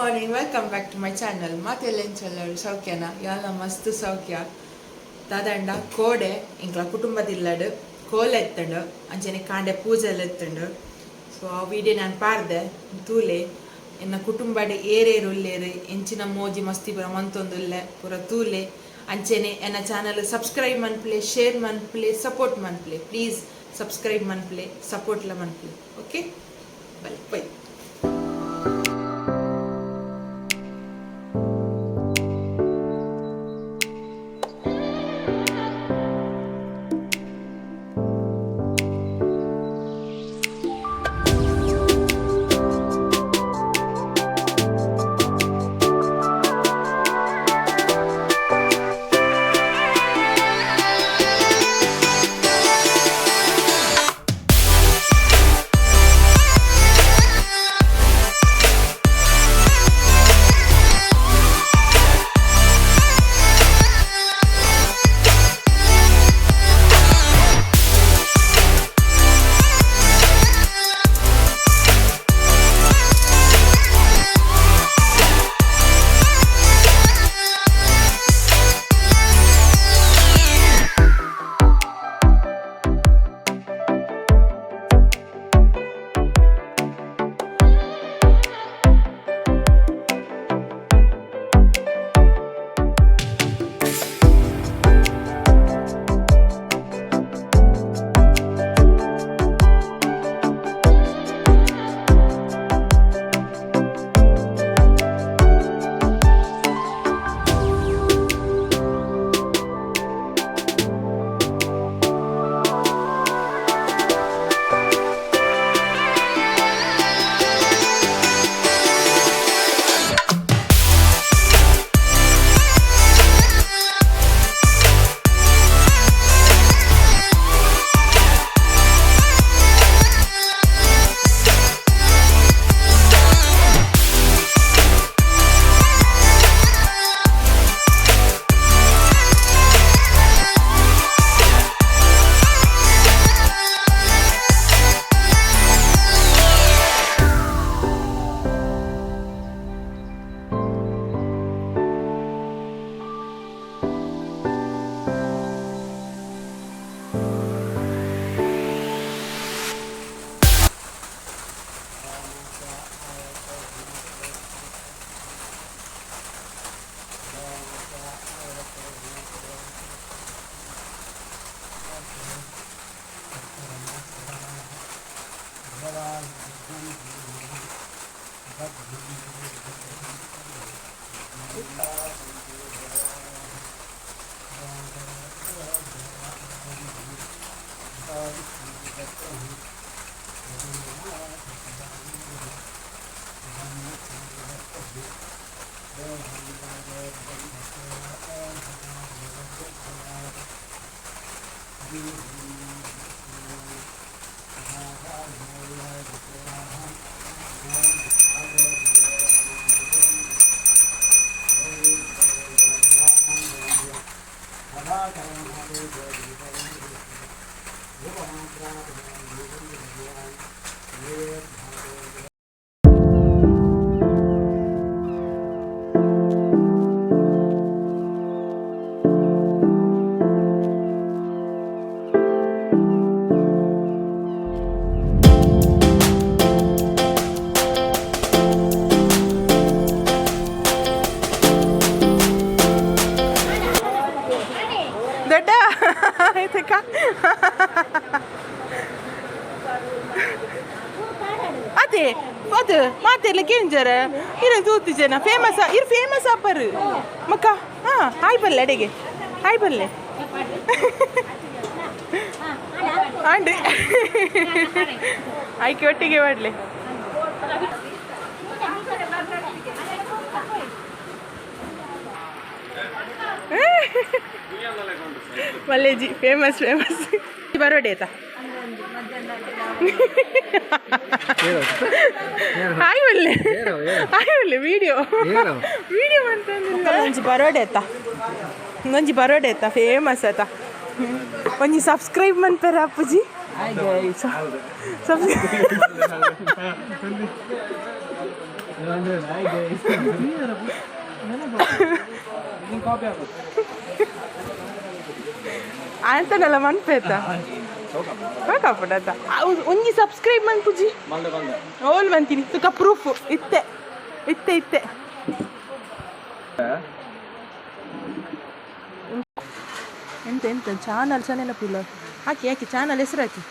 Morning, welcome back to my channel. ಮಾತೆಲ್ಲ ಸೌಖ್ಯನ? ಯಾಲ ಮಸ್ತ್ ಸೌಖ್ಯ. ದಾದಂಡ ಕೋಡೆ ಇಂಕ್ಲ ಕುಟುಂಬದಿಲ್ಲಡು ಕೋಲ ಎತ್ತಂಡು, ಅಂಚನೆ ಕಾಂಡೆ ಪೂಜೆಲ್ಲ ಎತ್ತಂಡು. ಸೊ ಆ ವಿಡಿಯೋ ನಾನು ಪಾರ್ದೆ ತೂಲೆ. ಎನ್ನ ಕುಟುಂಬಡ್ ಏರೇರು ಉಲ್ಲೇರು, ಎಂಚಿನ ಮೋಜಿ ಮಸ್ತಿ ಪೂರ ಮಂತೊಂದುಲ್ಲೆ ಪೂರ ತೂಲೆ. ಅಂಚನೆ ಎನ್ನ ಚಾನಲ್ ಸಬ್ಸ್ಕ್ರೈಬ್ ಮನ್ಪುಲೆ, ಶೇರ್ ಮನ್ಪುಲೆ, ಸಪೋರ್ಟ್ ಮನ್ಪುಲೆ. ಪ್ಲೀಸ್ ಸಬ್ಸ್ಕ್ರೈಬ್ ಮನ್ಪುಲೆ, ಸಪೋರ್ಟ್ಲ ಮನ್ಪುಲೆ. ಓಕೆ, ಬಲೆ ಬೈ. ದೊಡ್ಡ ಆಯ್ತಕ್ಕ. ಅದೇ ಅದು ಮಾತೆಲ್ಲ ಕೇಂಜರ ಇರ ತೂತಿ ಜನ ಫೇಮಸ್ ಇರ್ ಫೇಮಸ್ ಅಪ್ಪರು ಮಕ್ಕ. ಹಾಂ, ಹಾಯ್ ಬಲ್ಲೆ ಅಡೆಗೆ, ಹಾಯ್ ಬಲ್ಲೆ ಆಂಡ್ ಆಯ್ಕೆ ಒಟ್ಟಿಗೆ ಮಾಡಲಿ. ಮಲ್ಲೇಜಿ ಫೇಮಸ್ ಫೇಮಸ್ ಬರೋಡೆ ಆಯ್ತಾ? ಹಾಯ್ ಬಲ್ಲೆ, ಹಾಯ್ ಬಲ್ಲೆ. ವಿಡಿಯೋ ವಿಡಿಯೋ ಅಂತಂದಿಲ್ಲ. ಒಂಜಿ ಬರೋಡೆ ಆಯ್ತಾ? ಒಂಜಿ ಬರೋಡೆ ಆಯ್ತಾ? ಫೇಮಸ್ ಆಯ್ತಾ? ಒಂಜಿ ಸಬ್ಸ್ಕ್ರೈಬ್ ಮನ್ಪೆರ ಅಪ್ಪುಜಿ. ಆಂತನಲ್ಲ ಮನ್ಪೇತ ಕಾಪುಡತ್ತ ಒಂಜಿ ಸಬ್ಸ್ಕ್ರೈಬ್ ಮನ್ಪುಜಿ ಓಲ್ ಮಂತೀನಿ ತುಕ ಪ್ರೂಫ್ ಇತ್ತೆ ಇತ್ತೆ ಇತ್ತೆ ಎಂತ ಎಂತ ಚಾನಲ್ ಸಹ ನೆನಪಿಲ್ಲ. ಹಾಕಿ ಹಾಕಿ ಚಾನಲ್ ಹೆಸರು hockey.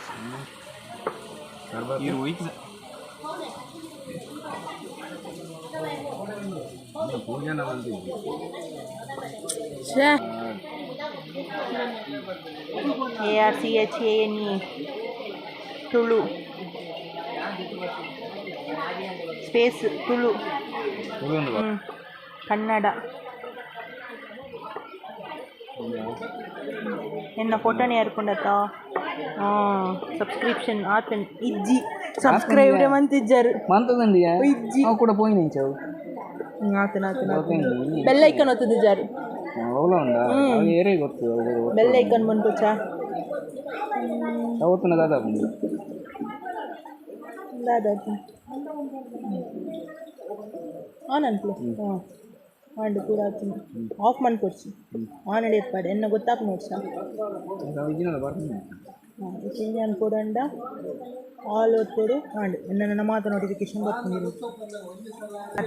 ARCHANE Tulu space Tulu Kannada ಎನ್ನ ಫೋಟೋನೇ ಏರ್ಕೊಂಡತ್ತ ಸಬ್ಸ್ಕ್ರಿಪ್ಷನ್ ಆತನ್ ಇಜ್ಜಿ ಸಬ್ಸ್ಕ್ರೈಬ್ ಮಂತಿಜ್ಜರು ಮಂತದಂಡಿ ಇಜ್ಜಿ ಅವು ಕೂಡ ಪೋಯಿನ ಇಂಚವು ಆತನ ಆತನ ಬೆಲ್ ಐಕನ್ ಒತ್ತದಿಜ್ಜಾರು ಅವಲ ಉಂಡಾ ಅವು ಏರೇ ಗೊತ್ತು ಬೆಲ್ ಐಕನ್ ಬಂದ್ಪುಚ ಅವತ್ತನ ದಾದಾ ಬಂದು ದಾದಾತಿ ಆನ್ ಅನ್ಪ್ಲೆ ಹಾಂ ಆಂಡ್ ಪೂರ ಆತನ ಆಫ್ ಮನ್ಪೊಡ್ಚಿ ಆನ್ ಅಡಿಯಪ್ಪಾಡೆ ಎನ್ನ ಗೊತ್ತಾಪ ನೋಡ್ಸ ಇಜ್ಜಿನಲ್ಲ ಬರ್ತೀನಿ ಚೇಂಜ್ ಅನ್ಪೊಡಂಡ ಆಲ್ ಒತ್ಕೊಡು ಆಂಡ್ ಎನ್ನ ಮಾತ ನೋಟಿಫಿಕೇಶನ್ ಬರ್ಕೊಂಡಿರು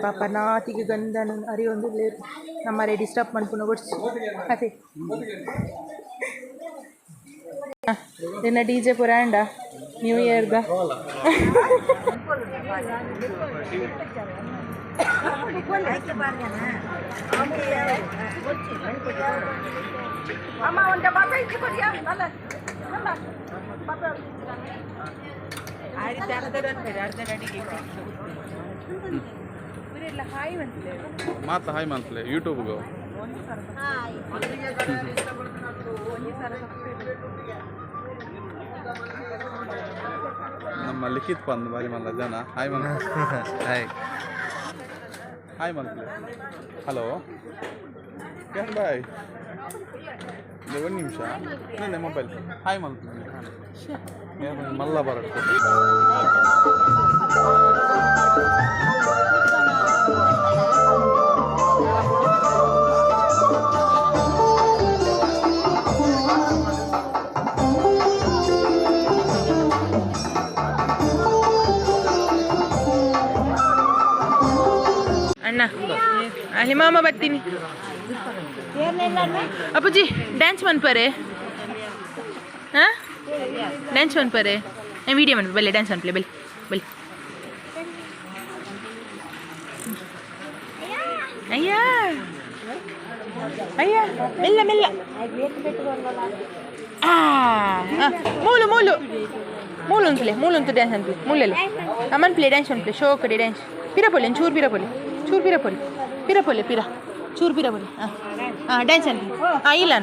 ಪಾಪ ನಾತಿಗೆ ಗಂಧನ ಅರಿಯೊಂದು ಲೇಟ್ ನಮ್ಮರೆ ಡಿಸ್ಟರ್ಬ್ ಮನ್ಪುನ ಕೊಡ್ಸಿ ಅದೇ ನಿನ್ನ ಡಿ ಜೆ ಪುರ ಆಂಡ ನ್ಯೂ ಇಯರ್ದ ಮಾತ ಹಾಯ್ ಮಂತ್ಲೆ ಯೂಟ್ಯೂಬ್ಗೆ. ನಮ್ಮ ಲಿಖಿತ್ ಪಂದ್ ಬಾರಿ ಮಲ್ಲ ಜನ ಹಾಯ್ ಮನ್ ಹಾಯ್ ಹಾಯ್ ಮಂತ್ಲೆ ಹಲೋ ಏನ್ ಬಾಯ್ ಒಂದು ನಿಮಿಷ ನನ್ನ ಮೊಬೈಲ್ ಹಾಯ್ ಮಂತ್ಲೆ ಮಲ್ಲ ಬರತ್ತೆ. ಅಣ್ಣ ಅಲ್ಲಿ ಮಾಮ ಬರ್ತೀನಿ. ಅಪ್ಪುಜಿ ಡ್ಯಾನ್ಸ್ ಮನ್ಪರೆ ಹಾಂ ಡ್ಯಾನ್ಸ್ ಮನ್ಪರೆ ವಿಡಿಯೋ ಮನ್ಪ ಬಲ್ಲೆ ಡ್ಯಾನ್ಸ್ ಮನ್ಪಲೆ ಬಲ್ಲಿ ಬಲ್ಲಿ ಅಯ್ಯ ಅಯ್ಯ ಮೆಲ್ಲ ಮೆಲ್ಲ ಮೂಲು ಮೂಲು ಮೂಲು ಉಂತಲೆ ಮೂಲು ಉಂತು ಡ್ಯಾನ್ಸ್ ಅನ್ಪ್ಲೆ ಮೂಲೆಲ್ಲ ಅಮ್ಮನ್ ಪ್ಲೇ ಡ್ಯಾನ್ಸ್ ಅನ್ಪ್ಲೆ ಶೋ ಕಡೆ ಡ್ಯಾನ್ಸ್ ಪಿರಪೊಲೆ ಚೂರು ಪಿರಪೊಲೆ ಚೂರು ಪಿರಪೊಲೆ ಪಿರಪೊಲೆ ಪಿರ ಚೂರು ಪಿರಪೊಲೆ ಹಾಂ ಹಾಂ ಡ್ಯಾನ್ಸ್ ಅನ್ಪ್ಲೆ ಹಾಂ ಇಲ್ಲ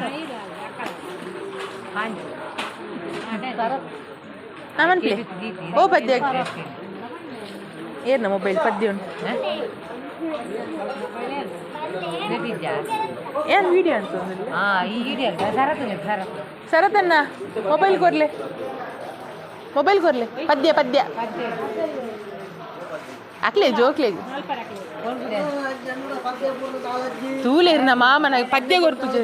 ಅಮ್ಮನ್ ಪ್ಲೇ ಓ ಪದ್ಯ ಏರ್ನ ಮೊಬೈಲ್ ಪದ್ಯ ಉಂಟು ಏನು ವಿಡಿಯೋ ಅಂತ ಸರತನ್ನ ಮೊಬೈಲ್ ಕೊರ್ಲೆ ಮೊಬೈಲ್ ಕೊರ್ಲೆ ಪದ್ಯ ಪದ್ಯ ಅಕ್ಲೆ ಜೋಕ್ಲೆ ತೂಲೇರ್ನ ಮಾಮನ ಪದ್ಯ ಕೊರ್ಪುಜ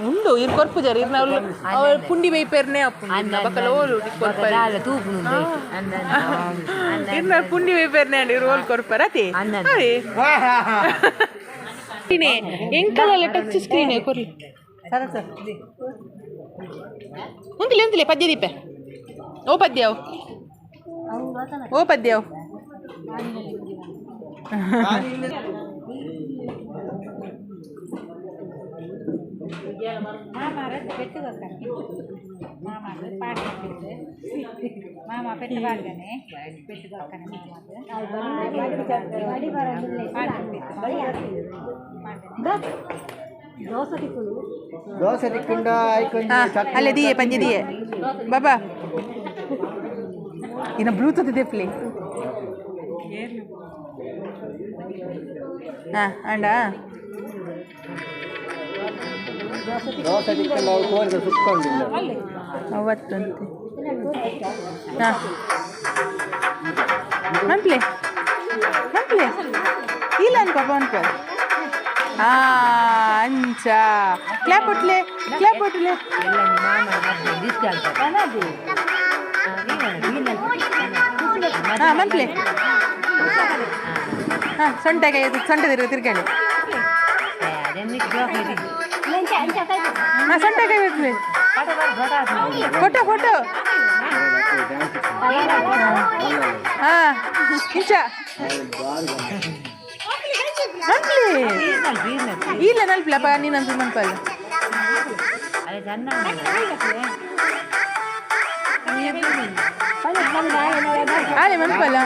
ಉಂಡು ಇರ್ ಕೊರ್ಪುಜಾರ್ ಇರ್ನ ಅವ್ಳು ಪುಂಡಿ ಬೈಪೇರ್ನೆ ಅಪ್ಪು ಬಕಲ ಓಲು ಕೊರ್ಪರ್ ಇರ್ನ ಪುಂಡಿ ಬೈಪೇರ್ನೆ ಅಂಡ್ ಇರ್ ಓಲ್ ಕೊರ್ಪರ್ ಅತಿ ಅರೆ ಎಂಕಲಲ್ಲ ಟಚ್ ಸ್ಕ್ರೀನ್ ಕೊರ್ಲಿ ಉಂತಿಲೆ ಉಂತಿಲೆ ಪದ್ಯ ದೀಪೆ ಓ ಪದ್ಯ ಓ ಪದ್ಯ ದೋಸೆ ತಿಕ್ಕೊಂಡ ಅಲ್ಲೇ ದಿಯೆ ಪಂಜೆ ದಿಯೆ ಬಾಬಾ ಇನ್ನು ಬ್ಲೂಟೂತ್ ಇದೆ ಪ್ಲೇ ಹಾಂ ಅಂಡ ದೋಸೆ ತಿಕ್ಕಂಡ ಅವು ಕೋರಿದ ಸುಕ್ಕೊಂಡಿಲ್ಲ. ಅವತ್ತಂತೆ. ಹಾಂ, ಮನ್ಪ್ಲೆ ಮನ್ಪ್ಲೆ ಇಲ್ಲ ಅನ್ಕೋ ಅನ್ಕೋ. ಹಾ, ಅಂಚ ಕ್ಲಾಪ್ ಒಟ್ಲೆ, ಕ್ಲಾಪ್ ಒಟ್ಲೆ. ಹಾಂ, ಮನ್ಪ್ಲೆ. ಹಾಂ, ಸೊಂಟೆಗೆ ಸೊಂಟ ತಿರ್ಗ ತಿರ್ಗಾಳಿ. ಹಾಂ, ಸೊಂಟೆಗೆ ಬಿಟ್ಲಿ. Photo photo. ಹಾಂ, ಇಂಚ ಮನ್ಪ್ಲಿ ಇಲ್ಲ ನಲ್ಪ್ಲಪ್ಪ ನೀನಂತೂ ಮನ್ಪಲ್ಲ. ಅಲೆ ಮನ್ಪಲ್ಲ.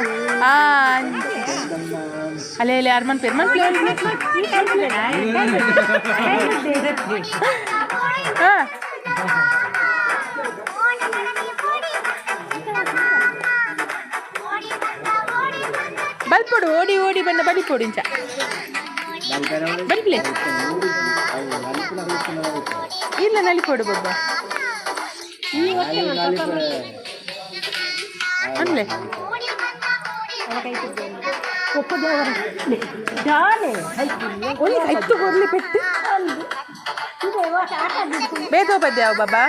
ಹಾಂ, ಅಲ್ಲೇ ಅಲ್ಲಿ ಯಾರು ಮನ್ಪೇರು ಮನ್ಪ್ಲೆ. ಹಾಂ, ಬಲ್ಪೊಡು ಓಡಿ ಓಡಿ ಬಣ್ಣ ಬಡಿಪೊಡು ಇಂಚ ಬಲ್ಪ್ಲೆ. ಇಲ್ಲ ನಲಿಪೊಡು ಬೊಬ್ಬ ಅನ್ಲೆ. ಒಲಿ ಕೈತು ಕೊರ್ಲಿ ಪೆಟ್ಟು ಬೇದೋಪದ್ಯಾವ ಬಾಬಾ.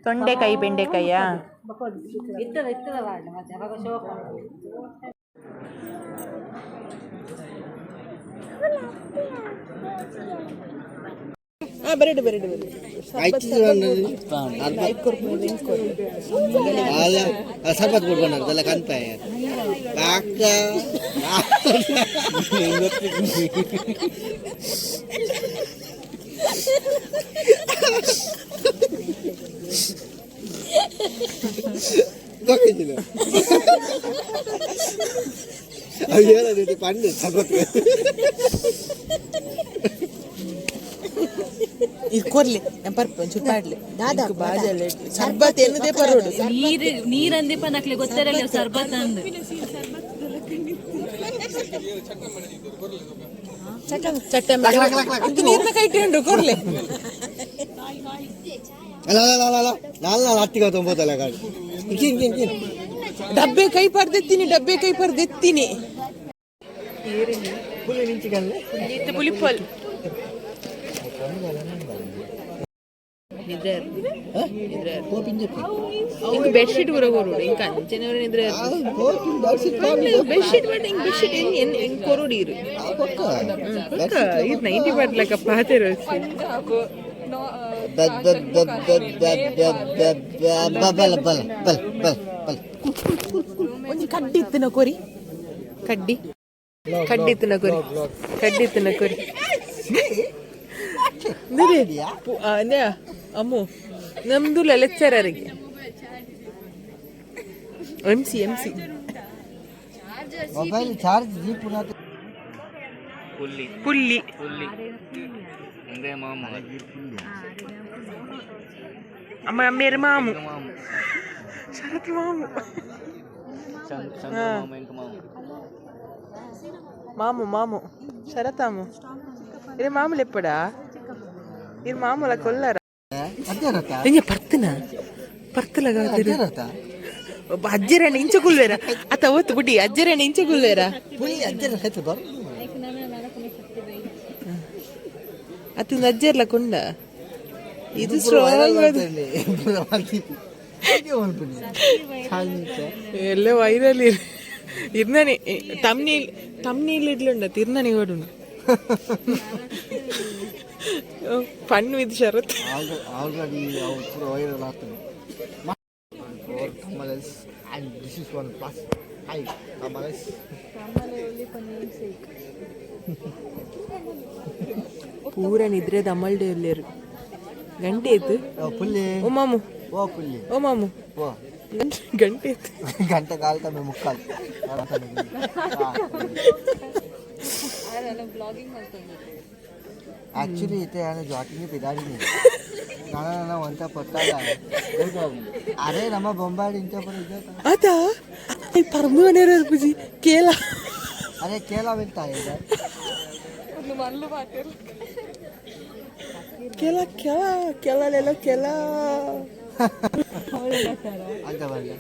ತೊಂಡೆಕಾಯಿ ಬೆಂಡೆಕಾಯಿಯಾ? ಬರಡು ಬರಡು ಬರಡು. ಸರ್ಬತ್ ಕೊಡ್ಕೊಂಡು ಕನ್ಪಾಯ ಕಾಕ. ಅವು ಹೇಳೋದು ಪಂಡು ಸರ್ಬತ್. ಇದು ಕೊರ್ಲಿ ಪರ್ಪ ಒಂಚೂರು ಪಾಡ್ಲಿ ದಾದಾ ಬಾಜಲ್ಲ ಸರ್ಬತ್ ಎನ್ನದೇ ಪರೋಡು. ನೀರು ನೀರಂದಿಪ್ಪ ನಕ್ಲೆ ಗೊತ್ತಿರಲ್ಲ ಸರ್ಬತ್ ಅಂದ್. ಚಟ್ಟ ಅದು ನೀರ್ನ ಕೈ ಇಟ್ಟು ಕೊರ್ಲೆ. ಅಲ್ಲ ಅಲ್ಲ ಅಲ್ಲ ಅಲ್ಲ, ನಾಲ್ ನಾಲ್ ಹತ್ತಿಗೆ ತೊಂಬತ್ತಲ್ಲ ಗಾಡಿ ಇಂಕಿನ್ ಇಂಕಿನ್. ಡಬ್ಬೆ ಕೈ ಪರ್ದೆತ್ತೀನಿ, ಡಬ್ಬೆ ಕೈ ಪರ್ದೆತ್ತೀನಿ. ಪುಲಿ ನಿಂಚಿಕಲ್ಲೆ. ಇತ್ತು ಪುಲಿಪಲ್. ಇಂಕ ಬೆಡ್ಶೀಟ್ ಪೂರ ಕೊರೋಡು ಇಂಕ ಅಂಚನೆ ನಿದ್ರೆ. ಬೆಡ್ಶೀಟ್ ಬಟ್ ಇಂಕ್ ಬೆಡ್ಶೀಟ್ ಎನ್ ಎನ್ ಎಂಕ್ ಕೊರೋಡು ಇರು ಇದು ನೈಂಟಿ ಪಾಟ್ಲಕ್ಕ ಪಾತೆರ. ಬಲ ಬಲ ಬಲ ಬಲ ಬಲ. ಒಂಜಿ ಕಡ್ಡಿ ಇತ್ತಿನ ಕೊರಿ, ಕಡ್ಡಿ ಕಡ್ಡಿ ಇತ್ತಿನ ಕೊರಿ, ಕಡ್ಡಿ ಇತ್ತಿನ ಕೊರಿ. ಅಮ್ಮು ನಮ್ದು ಲೆಕ್ಚರರಿಗೆ M C M C. Mobile charge ದೀಪುನ. ಪುಲ್ಲಿ ಅಮ್ಮ ಅಮ್ಮೇರು ಮಾಮು ಶರತ್ ಮಾಮು ಮಾಮು ಮಾಮು ಶರತಾಮು ಇರೆ ಮಾಮೂಲು ಎಪ್ಪಡಾ ಇರ್ ಮಾಮೂಲ ಕೊಲ್ಲರ. ಇಂಜ ಪರ್ತನ ಪರ್ತಲಗ ಅಜ್ಜರಣ್ಣ ಇಂಚ ಕುಲ್ವೇರ ಅತ್ತ ಓತು ಬುಡಿ ಅಜ್ಜರಣ್ಣ ಇಂಚ ಕುಲ್ವೇರ. ಅತ್ತಿಂದ ಅಜ್ಜರ್ಲ ಕೊಂಡ ಇದು ಸ್ಟ್ರಾಂಗ್ ಎಲ್ಲ ವೈರಲ್ ಇರ್ನನಿ ತಮ್ನಿ ತಮ್ನಿ ಇಡ್ಲುಂಡ ತಿರ್ನನಿ ಓಡುಂಡು ಫನ್ ವಿತ್ ಶರತ್. ಆಲ್ರೆಡಿ ಅವು ಪೂರ ವೈರಲ್ ಆಗ್ತದೆ. Four tamales and this is one plus five tamales. ಪೂರ ನಿದ್ರೆ ದಮ್ಮಲ್ಡೆ ಎಲ್ಲೇರು ಗಂಟೆ ಆಯ್ತು. ಓ ಪುಲ್ಲಿ. ಓ ಮಾಮು. ಓ ಪುಲ್ಲಿ. ಓ ಮಾಮು. ಓ. ಗಂಟೆ ಆಯ್ತು. ಗಂಟೆ ಕಾಲು ಕಮ್ಮಿ ಮುಕ್ಕಾಲು. ಆ್ಯಕ್ಚುಲಿ ಇತ್ತೆ ನಾನು ಜಾಕಿಂಗ್ ಪಿದಾಡಿನಿ ನಾನು ನನ್ನ ಒಂತ ಪಟ್ಟಾಗ ಅರೆ ನಮ್ಮ ಬೊಂಬಾಡಿ ಇಂಚ ಪೂರ ಇದ್ದ. ಆತ ಪರ್ಮು ಪೂಜಿ ಕೇಲ. ಅರೆ ಕೇಳ ಬೆಲ್ತಾ ಇದೆ. ಕೆಲ ಕೆಲ ಕೆಲಲೆಲ್ಲ ಕೆಲ. ಅಂತ ಬರಲ್ಲ.